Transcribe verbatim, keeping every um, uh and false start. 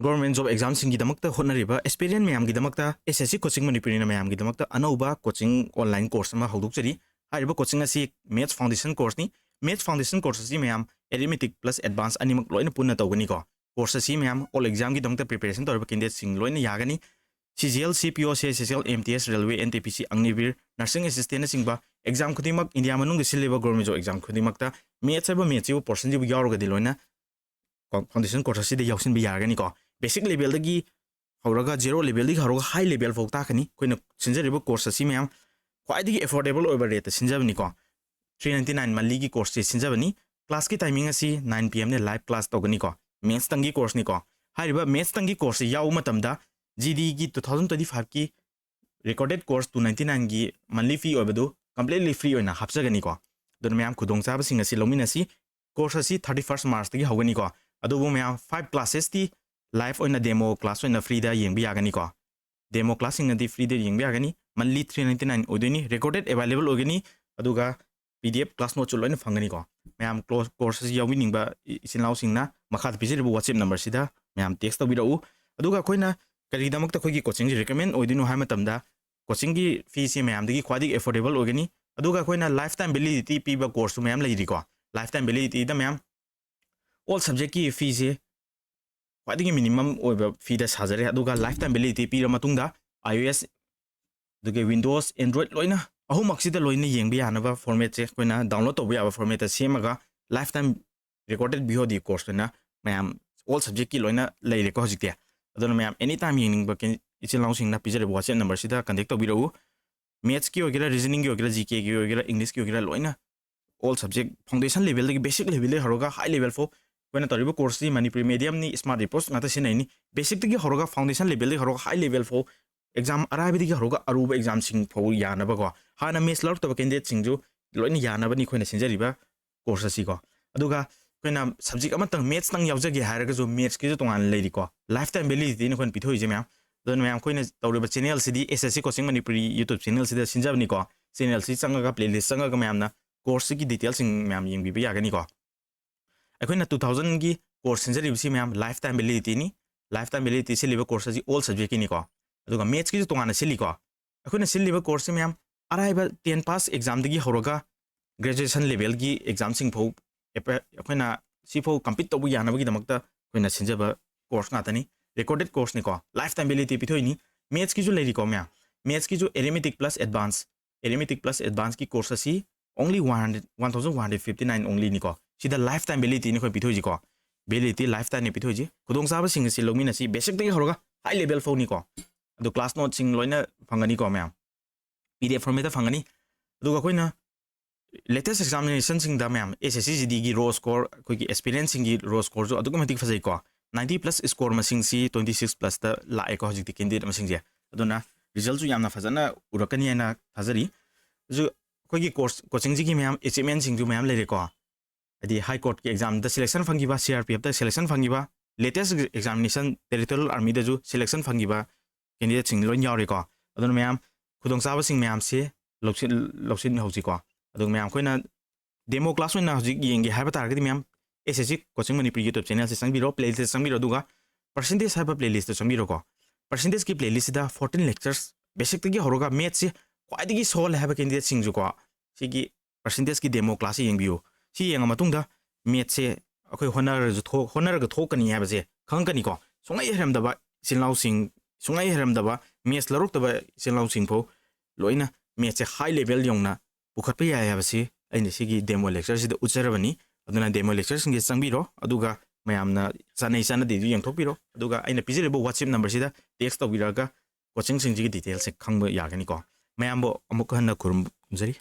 Government job ꯑꯦꯛꯖꯥꯝꯁꯤꯡꯒꯤꯗꯃꯛꯇ ꯍꯣꯠꯅꯔꯤꯕ ꯑꯦꯁꯄꯤꯔꯤꯌꯟ ꯃꯌꯥꯝꯒꯤꯗꯃꯛꯇ ꯑꯦꯁ S C coaching ꯃꯅꯤꯄꯨꯔꯤꯅ ꯃꯌꯥꯝꯒꯤꯗꯃꯛꯇ ꯑꯅꯧꯕ ꯀꯣꯆꯤꯡ ꯑꯣꯟꯂꯥꯏꯟ ꯀꯣꯔꯁ ꯑꯃ ꯍꯧꯗꯣꯛꯆꯔꯤ꯫ ꯍꯥꯏꯔꯤꯕ ꯀꯣꯆꯤꯡ ꯑꯁꯤ ꯃꯦꯠꯁ ꯐꯥꯎꯟꯗꯦꯁꯟ ꯀꯣꯔꯁꯅꯤ꯫ ꯃꯦꯠꯁ ꯐꯥꯎꯟꯗꯦꯁꯟ ꯀꯣꯔꯁ ꯑꯁꯤ ꯃꯌꯥꯝ ꯑꯦꯔꯤꯊꯃꯦꯇꯤꯛ ꯄ꯭ꯂꯁ ꯑꯦꯗꯚꯥꯟꯁ ꯑꯅꯤꯃꯛ ꯂꯣꯏꯅ ꯄꯨꯟꯅ ꯇꯧꯒꯅꯤꯀꯣ꯫ ꯀꯣꯔꯁ ꯑꯁꯤ ꯃꯌꯥꯝ ꯑꯣꯜ ꯑꯦꯛꯖꯥꯝꯒꯤꯗꯃꯛꯇ ꯄ꯭ꯔꯤꯄꯦꯔꯦꯁꯟ ꯇꯧꯔꯤꯕ ꯀꯦꯟꯗꯤꯗꯦꯠꯁꯤꯡ ꯂꯣꯏꯅ ꯌꯥꯒꯅꯤ꯫ ꯁꯤ ꯖꯤ ꯑꯦꯜ, ꯁꯤ P O, C H S L, M T S, railway, N T P C, Agniveer, ꯅꯔꯁꯤꯡ ꯑꯦꯁꯤꯁꯇꯦꯟꯅꯆꯤꯡꯕ ꯑꯦꯛꯖꯥꯝ ꯈꯨꯗꯤꯡꯃꯛ, ꯏꯟꯗꯤꯌꯥ ꯃꯅꯨꯡꯗ ꯁꯤꯜꯂꯤꯕ ꯒꯣꯔꯃꯦꯟ ꯖꯣꯕ ꯑꯦꯛꯖꯥꯝ ꯈꯨꯗꯤꯡꯃꯛꯇ ꯃꯦꯠꯁ ꯍꯥꯏꯕ ꯃꯦꯠꯁꯁꯤꯕꯨ ꯄꯣꯔꯁꯟꯁꯤꯕꯨ ꯌꯥꯎꯔꯒꯗꯤ ꯂꯣꯏꯅ ꯐꯥꯎꯟꯗꯦꯁꯟ ꯀꯣꯔꯁ ꯑꯁꯤꯗ ꯌꯥꯎꯁꯤꯟꯕ ꯌꯥꯔꯒꯅꯤꯀꯣ꯫ ꯕꯦꯁꯤꯛ ꯂꯦꯚꯦꯜꯗꯒꯤ ꯍꯧꯔꯒ, ꯖꯦꯔꯣ ꯂꯦꯚꯦꯜꯗꯒꯤ ꯍꯧꯔꯒ ꯍꯥꯏ ꯂꯦꯚꯦꯜ ꯐꯥꯎ ꯇꯥꯛꯀꯅꯤ꯫ ꯑꯩꯈꯣꯏꯅ ꯁꯤꯟꯖꯔꯤꯕ ꯀꯣꯔꯁ ꯑꯁꯤ ꯃꯌꯥꯝ ꯈ꯭ꯋꯥꯏꯗꯒꯤ ꯑꯦꯐꯣꯔꯗꯦꯕꯜ ꯑꯣꯏꯕ ꯔꯦꯠꯇ ꯁꯤꯟꯖꯕꯅꯤꯀꯣ꯫ ꯊ꯭ꯔꯤ ꯅꯥꯏꯟꯇꯤ ꯅꯥꯏꯟ ꯃꯟꯂꯤꯒꯤ ꯀꯣꯔꯁꯁꯤ ꯁꯤꯟꯖꯕꯅꯤ꯫ ꯀ꯭ꯂꯥꯁꯀꯤ ꯇꯥꯏꯃꯤꯡ ꯑꯁꯤ ꯅꯥꯏꯟ ꯄꯤ ꯑꯦꯝꯅ ꯂꯥꯏꯚ ꯀ꯭ꯂꯥꯁ ꯇꯧꯒꯅꯤꯀꯣ꯫ ꯃꯦꯠꯁꯇꯪꯒꯤ ꯀꯣꯔꯁꯅꯤꯀꯣ꯫ ꯍꯥꯏꯔꯤꯕ ꯃꯦꯠꯁꯇꯪꯒꯤ ꯀꯣꯔꯁꯁꯤ ꯌꯥꯎꯕ ꯃꯇꯝꯗ ꯖꯤ ꯗꯤꯒꯤ ꯇꯨ ꯊꯥꯎꯖꯟ ꯇ꯭ꯋꯦꯟꯇꯤ ꯐꯥꯏꯚꯀꯤ ꯔꯦꯀꯣꯔꯗꯦꯠ ꯀꯣꯔꯁ ꯇꯨ ꯅꯥꯏꯟꯇꯤ ꯅꯥꯏꯟꯒꯤ ꯃꯟꯂꯤ ꯐꯤ ꯑꯣꯏꯕꯗꯨ ꯀꯝꯄ꯭ꯂꯤꯠꯂꯤ ꯐ꯭ꯔꯤ ꯑꯣꯏꯅ ꯍꯥꯞꯆꯒꯅꯤꯀꯣ꯫ ꯑꯗꯨꯅ ꯃꯌꯥꯝ ꯈꯨꯗꯣꯡꯆꯥꯕꯁꯤꯡ ꯑꯁꯤ ꯂꯧꯃꯤꯟꯅꯁꯤ꯫ ꯀꯣꯔꯁ ꯑꯁꯤ ꯊꯥꯔꯇꯤ ꯐꯥꯔꯁ ꯃꯥꯔꯆꯇꯒꯤ ꯍꯧꯒꯅꯤꯀꯣ꯫ ꯑꯗꯨꯕꯨ ꯃꯌꯥꯝ ꯐꯥꯏꯚ ꯀ꯭ꯂꯥꯁꯦꯁꯇꯤ ꯂꯥꯏꯚ ꯑꯣꯏꯅ ꯗꯦꯃꯣ ꯀ꯭ꯂꯥꯁ ꯑꯣꯏꯅ ꯐ꯭ꯔꯤꯗ ꯌꯦꯡꯕ ꯌꯥꯒꯅꯤꯀꯣ꯫ ꯗꯦꯃꯣ ꯀ꯭ꯂꯥꯁꯁꯤꯡ ꯑꯗꯤ ꯐ꯭ꯔꯤꯗ ꯌꯦꯡꯕ ꯌꯥꯒꯅꯤ꯫ ꯃꯟꯂꯤ ꯊ꯭ꯔꯤ ꯅꯥꯏꯟꯇꯤ ꯅꯥꯏꯟ ꯑꯣꯏꯗꯣꯏꯅꯤ꯫ ꯔꯦꯀꯣꯔꯗꯦꯠ ꯑꯦꯕꯥꯏꯂꯦꯕꯜ ꯑꯣꯏꯒꯅꯤ꯫ ꯑꯗꯨꯒ ꯄꯤ ꯗꯤ ꯑꯦꯐ ꯀ꯭ꯂꯥꯁ ꯅꯣꯠꯁꯨ ꯂꯣꯏꯅ ꯐꯪꯒꯅꯤꯀꯣ꯫ ꯃꯌꯥꯝ ꯀ꯭ꯂꯣ-, ꯀꯣꯔꯁ ꯑꯁꯤ ꯌꯥꯎꯕꯤꯅꯤꯡꯕ ꯏ-, ꯏꯆꯤꯟ ꯏꯅꯥꯎꯁꯤꯡꯅ ꯃꯈꯥꯗ ꯄꯤꯖꯔꯤꯕ ꯋꯥꯆꯦꯞ ꯅꯝꯕꯔꯁꯤꯗ ꯃꯌꯥꯝ ꯇꯦꯛꯁ ꯇꯧꯕꯤꯔꯛꯎ꯫ ꯑꯗꯨꯒ ꯑꯩꯈꯣꯏꯅ ꯀꯔꯤꯒꯤꯗꯃꯛꯇ ꯑꯩꯈꯣꯏꯒꯤ ꯀꯣꯆꯤꯡꯁꯤ ꯔꯤꯀꯃꯦꯟ ꯑꯣꯏꯗꯣꯏꯅꯣ ꯍꯥꯏꯕ ꯃꯇꯝꯗ, ꯀꯣꯆꯤꯡꯒꯤ ꯐꯤꯁꯤ ꯃꯌꯥꯝꯗꯒꯤ ꯈ꯭ꯋꯥꯏꯗꯒꯤ ꯑꯦꯐꯣꯔꯗꯦꯕꯜ ꯑꯣꯏꯒꯅꯤ꯫ ꯑꯗꯨꯒ ꯑꯩꯈꯣꯏꯅ ꯂꯥꯏꯐ ꯇꯥꯏꯝ ꯚꯦꯂꯤꯗꯤꯇꯤ ꯄꯤꯕ ꯀꯣꯔꯁꯁꯨ ꯃꯌꯥꯝ ꯂꯩꯔꯤꯀꯣ꯫ ꯂꯥꯏꯐ ꯇꯥꯏꯝ ꯚꯦꯂꯤꯗꯤꯇꯤꯗ ꯃꯌꯥꯝ ꯑꯣꯜ ꯁꯕꯖꯦꯛꯀꯤ ꯐꯤꯁꯦ ꯈ꯭ꯋꯥꯏꯗꯒꯤ ꯃꯤꯅꯤꯃꯝ ꯑꯣꯏꯕ ꯐꯤꯗ ꯁꯥꯖꯔꯦ꯫ ꯑꯗꯨꯒ ꯂꯥꯏꯐ ꯇꯥꯏꯝ ꯚꯦꯂꯤꯗꯤꯇꯤ ꯄꯤꯔ ꯃꯇꯨꯡꯗ, ꯑꯥꯏ ꯑꯣ ꯑꯦꯁ, ꯑꯗꯨꯒ ꯋꯤꯟꯗꯣꯁ, ꯑꯦꯟꯗ꯭ꯔꯣꯏꯗ ꯂꯣꯏꯅ, ꯑꯍꯨꯝꯃꯛꯁꯤꯗ ꯂꯣꯏꯅ ꯌꯦꯡꯕ ꯌꯥꯅꯕ ꯐꯣꯔꯃꯦꯠꯁꯦ ꯑꯩꯈꯣꯏꯅ ꯗꯥꯎꯟꯂꯣꯗ ꯇꯧꯕ ꯌꯥꯕ ꯐꯣꯔꯃꯦꯠꯇ ꯁꯦꯝꯃꯒ, life time recorded V O ꯗꯤ ꯀꯣꯔꯁ ꯑꯣꯏꯅ ꯃꯌꯥꯝ ꯑꯣꯜ ꯁꯕꯖꯦꯛꯀꯤ ꯂꯣꯏꯅ ꯂꯩꯔꯦꯀꯣ ꯍꯧꯖꯤꯛꯇꯤ꯫ ꯑꯗꯨꯅ ꯃꯌꯥꯝ ꯑꯦꯅꯤ ꯇꯥꯏꯝ ꯌꯦꯡꯅꯤꯡꯕ ꯀꯦꯟ-, ꯏꯆꯤꯜ ꯏꯅꯥꯎꯁꯤꯡꯅ ꯄꯤꯖꯔꯤꯕ ꯋꯥꯆꯦꯞ ꯅꯝꯕꯔꯁꯤꯗ ꯀꯟꯇꯦꯛ ꯇꯧꯕꯤꯔꯛꯎ꯫ ꯃꯦꯠꯁꯀꯤ ꯑꯣꯏꯒꯦꯔꯥ, ꯔꯤꯖꯅꯤꯡꯒꯤ ꯑꯣꯏꯒꯦꯔꯥ, ꯖꯤ ꯀꯦꯒꯤ ꯑꯣꯏꯒꯦꯔꯥ, ꯏꯪꯂꯤꯁꯀꯤ ꯑꯣꯏꯒꯦꯔꯥ, ꯂꯣꯏꯅ ꯑꯣꯜ ꯁꯕꯖꯦꯛ, ꯐꯥꯎꯟꯗꯦꯁꯟ ꯂꯦꯚꯦꯜꯗꯒꯤ, ꯕꯦꯁꯤꯛ ꯂꯦꯚꯦꯜꯗꯒꯤ ꯍꯧꯔꯒ ꯍꯥꯏ ꯂꯦꯚꯦꯜ ꯐꯥꯎ꯫ ꯑꯩꯈꯣꯏꯅ ꯇꯧꯔꯤꯕ ꯀꯣꯔꯁꯁꯤ ꯃꯅꯤꯄꯨꯔꯤ ꯃꯦꯗꯤꯌꯝꯅꯤ, ꯁ꯭ꯃꯥꯔꯠ ꯑꯦꯄ꯭ꯔꯣꯆ ꯉꯥꯛꯇ ꯁꯤꯖꯤꯟꯅꯩꯅꯤ꯫ ꯕꯦꯁꯤꯛꯇꯒꯤ ꯍꯧꯔꯒ, ꯐꯥꯎꯟꯗꯦꯁꯟ ꯂꯦꯚꯦꯜꯗꯒꯤ ꯍꯧꯔꯒ ꯍꯥꯏ ꯂꯦꯚꯦꯜ ꯐꯥꯎ, ꯑꯦꯛꯖꯥꯝ ꯑꯔꯥꯏꯕꯗꯒꯤ ꯍꯧꯔꯒ ꯑꯔꯨꯕ ꯑꯦꯛꯖꯥꯝꯁꯤꯡ ꯐꯥꯎ ꯌꯥꯅꯕꯀꯣ꯫ ꯍꯥꯟꯅ ꯃꯦꯠꯁ ꯂꯧꯔꯛꯇꯕ ꯀꯦꯟꯗꯤꯗꯦꯠꯁꯤꯡꯁꯨ ꯂꯣꯏꯅ ꯌꯥꯅꯕꯅꯤ ꯑꯩꯈꯣꯏꯅ ꯁꯤꯟꯖꯔꯤꯕ ꯀꯣꯔꯁ ꯑꯁꯤꯀꯣ꯫ ꯑꯗꯨꯒ ꯑꯩꯈꯣꯏꯅ ꯁꯕꯖꯦꯛ ꯑꯃꯇꯪ, ꯃꯦꯠꯁꯇꯪ ꯌꯥꯎꯖꯒꯦ ꯍꯥꯏꯔꯒꯁꯨ, ꯃꯦꯠꯁꯀꯤꯁꯨ ꯇꯣꯉꯥꯟꯅ ꯂꯩꯔꯤꯀꯣ꯫ ꯂꯥꯏꯐ ꯇꯥꯏꯝ ꯚꯦꯂꯤꯗꯤꯇꯤꯅ ꯑꯩꯈꯣꯏꯅ ꯄꯤꯊꯣꯛꯏꯁꯦ ꯃꯌꯥꯝ꯫ ꯑꯗꯨꯅ ꯃꯌꯥꯝ, ꯑꯩꯈꯣꯏꯅ ꯇꯧꯔꯤꯕ ꯆꯦꯅꯦꯜꯁꯤꯗꯤ S S C coaching Manipuri YouTube ꯆꯦꯅꯦꯜꯁꯤꯗ ꯁꯤꯟꯖꯕꯅꯤꯀꯣ꯫ ꯆꯦꯅꯦꯜꯁꯤ ꯆꯪꯉꯒ, ꯄ꯭ꯂꯦꯂꯤꯁ ꯆꯪꯉꯒ ꯃꯌꯥꯝꯅ ꯀꯣꯔꯁꯁꯤꯒꯤ ꯗꯤꯇꯦꯜꯁꯤꯡ ꯃꯌꯥꯝ ꯌꯦꯡꯕꯤꯕ ꯌꯥꯒꯅꯤꯀꯣ꯫ ꯑꯩꯈꯣꯏꯅ ꯇꯨ ꯊꯥꯎꯖꯟꯒꯤ ꯀꯣꯔꯁ ꯁꯤꯟꯖꯔꯤꯕꯁꯤ ꯃꯌꯥꯝ ꯂꯥꯏꯐ ꯇꯥꯏꯝ ꯚꯦꯂꯤꯗꯤꯇꯤꯅꯤ꯫ Lifetime validity ꯁꯤꯜꯂꯤꯕ course ꯑꯁꯤ all subjectꯀꯤꯅꯤꯀꯣ꯫ ꯑꯗꯨꯒ mathsꯀꯤꯁꯨ ꯇꯣꯉꯥꯟꯅ ꯁꯤꯜꯂꯤꯀꯣ꯫ ꯑꯩꯈꯣꯏꯅ ꯁꯤꯜꯂꯤꯕ courseꯁꯤ ꯃꯌꯥꯝ ꯑꯔꯥꯏꯕ ten pass examꯗꯒꯤ ꯍꯧꯔꯒ graduation levelꯒꯤ examꯁꯤꯡ ꯐꯥꯎ ꯑꯦꯄ-, ꯑꯩꯈꯣꯏꯅ ꯁꯤꯐꯥꯎ compete ꯇꯧꯕ ꯌꯥꯅꯕꯒꯤꯗꯃꯛꯇ ꯑꯩꯈꯣꯏꯅ ꯁꯤꯟꯖꯕ course ꯉꯥꯛꯇꯅꯤ꯫ Recorded courseꯅꯤꯀꯣ꯫ Lifetime validity ꯄꯤꯊꯣꯛꯏꯅꯤ꯫ Mathsꯀꯤꯁꯨ ꯂꯩꯔꯤꯀꯣ ꯃꯌꯥꯝ꯫ Mathsꯀꯤꯁꯨ arithmetic plus advance, arithmetic plus advanceꯀꯤ course ꯑꯁꯤ only one hundred, one thousand one hundred fifty nine onlyꯅꯤꯀꯣ꯫ ꯁꯤꯗ lifetime validityꯅꯤ ꯑꯩꯈꯣꯏ ꯄꯤꯊꯣꯛꯏꯁꯤꯀꯣ꯫ Validity lifetimeꯅꯤ ꯄꯤꯊꯣꯛꯏꯁꯤ꯫ ꯈꯨꯗꯣꯡꯆꯥꯕꯁꯤꯡ ꯑꯁꯤ ꯂꯧꯃꯤꯟꯅꯁꯤ, basicꯇꯒꯤ ꯍꯧꯔꯒ high level ꯐꯥꯎꯅꯤꯀꯣ꯫ ꯑꯗꯨ class noteꯁꯤꯡ ꯂꯣꯏꯅ ꯐꯪꯒꯅꯤꯀꯣ ꯃꯌꯥꯝ꯫ PDF formatꯇ ꯐꯪꯒꯅꯤ꯫ ꯑꯗꯨꯒ ꯑꯩꯈꯣꯏꯅ latest examinationꯁꯤꯡꯗ ꯃꯌꯥꯝ SSC GDꯒꯤ raw score, ꯑꯩꯈꯣꯏꯒꯤ aspirantꯁꯤꯡꯒꯤ raw scoreꯁꯨ ꯑꯗꯨꯛꯀꯤ ꯃꯇꯤꯛ ꯐꯖꯩꯀꯣ꯫ Ninety plus score ꯃꯁꯤꯡꯁꯤ twenty six plusꯇ ꯂꯥꯛꯑꯦꯀꯣ ꯍꯧꯖꯤꯛꯇꯤ candidate ꯃꯁꯤꯡꯁꯦ꯫ ꯑꯗꯨꯅ resultꯁꯨ ꯌꯥꯝꯅ ꯐꯖꯅ ꯎꯔꯛꯀꯅꯤ ꯍꯥꯏꯅ ꯊꯥꯖꯔꯤ꯫ ꯑꯗꯨ ꯑꯩꯈꯣꯏꯒꯤ course, coachingꯁꯤꯒꯤ ꯃꯌꯥꯝ achievementꯁꯤꯡꯁꯨ ꯃꯌꯥꯝ ꯂꯩꯔꯦꯀꯣ꯫ ꯍꯥꯏꯗꯤ High Courtꯀꯤ examꯗ selection ꯐꯪꯈꯤꯕ, CRPFꯇ selection ꯐꯪꯈꯤꯕ, latest examination Territorial Armyꯗꯁꯨ selection ꯐꯪꯈꯤꯕ candidateꯁꯤꯡ ꯂꯣꯏ ꯌꯥꯎꯔꯦꯀꯣ꯫ ꯑꯗꯨꯅ ꯃꯌꯥꯝ ꯈꯨꯗꯣꯡꯆꯥꯕꯁꯤꯡ ꯃꯌꯥꯝꯁꯤ ꯂꯧꯁꯤꯟ-, ꯂꯧꯁꯤꯟꯍꯧꯁꯤꯀꯣ꯫ ꯑꯗꯨꯒ ꯃꯌꯥꯝ ꯑꯩꯈꯣꯏꯅ demo class ꯑꯣꯏꯅ ꯍꯧꯖꯤꯛ ꯌꯦꯡꯒꯦ ꯍꯥꯏꯕ ꯇꯥꯔꯒꯗꯤ ꯃꯌꯥꯝ SSC Coaching Manipuri YouTube channelꯁꯦ ꯆꯪꯕꯤꯔꯣ, playlistꯇ ꯆꯪꯕꯤꯔꯣ, ꯑꯗꯨꯒ percentage ꯍꯥꯏꯕ playlistꯇ ꯆꯪꯕꯤꯔꯣꯀꯣ꯫ Percentageꯀꯤ playlistꯁꯤꯗ fourteen lectures basicꯇꯒꯤ ꯍꯧꯔꯒ mathsꯁꯦ ꯈ꯭ꯋꯥꯏꯗꯒꯤ ꯁꯣꯜꯂꯦ ꯍꯥꯏꯕ candidateꯁꯤꯡꯁꯨꯀꯣ, ꯁꯤꯒꯤ percentageꯀꯤ demo classꯁꯦ ꯌꯦꯡꯕꯤꯌꯨ꯫ ꯁꯤ ꯌꯦꯡꯉ ꯃꯇꯨꯡꯗ mathsꯁꯦ ꯑꯩꯈꯣꯏ ꯍꯣꯠꯅꯔꯁꯨ ꯊꯣꯛ-, ꯍꯣꯠꯅꯔꯒ ꯊꯣꯛꯀꯅꯤ ꯍꯥꯏꯕꯁꯦ ꯈꯪꯉꯛꯀꯅꯤꯀꯣ꯫ ꯁꯨꯡꯍꯩ ꯍꯩꯔꯝꯗꯕ ꯏꯆꯤꯜ ꯏꯅꯥꯎꯁꯤꯡ, ꯁꯨꯡꯍꯩ ꯍꯩꯔꯝꯗꯕ maths ꯂꯧꯔꯛꯇꯕ ꯏꯆꯤꯜ ꯏꯅꯥꯎꯁꯤꯡ ꯐꯥꯎ ꯂꯣꯏꯅ mathsꯁꯦ high level ꯌꯧꯅ ꯄꯨꯈꯠꯄ ꯌꯥꯏ ꯍꯥꯏꯕꯁꯤ ꯑꯩꯅ ꯁꯤꯒꯤ demo lectureꯁꯤꯗ ꯎꯠꯆꯔꯕꯅꯤ꯫ ꯑꯗꯨꯅ demo lectureꯁꯤꯡꯁꯦ ꯆꯪꯕꯤꯔꯣ, ꯑꯗꯨꯒ ꯃꯌꯥꯝꯅ ꯆꯥꯅꯩ ꯆꯥꯅꯗꯦꯗꯨ ꯌꯦꯡꯊꯣꯛꯄꯤꯔꯣ, ꯑꯗꯨꯒ ꯑꯩꯅ ꯄꯤꯖꯔꯤꯕ WhatsApp numberꯁꯤꯗ text ꯇꯧꯕꯤꯔꯛꯑꯒ coachingꯁꯤꯡꯁꯤꯒꯤ detailsꯁꯦ ꯈꯪꯕ ꯌꯥꯒꯅꯤꯀꯣ꯫ ꯃꯌꯥꯝꯕꯨ ꯑꯃꯨꯛ ꯍꯟꯅ ꯈꯨꯔꯨꯝꯖꯔꯤ꯫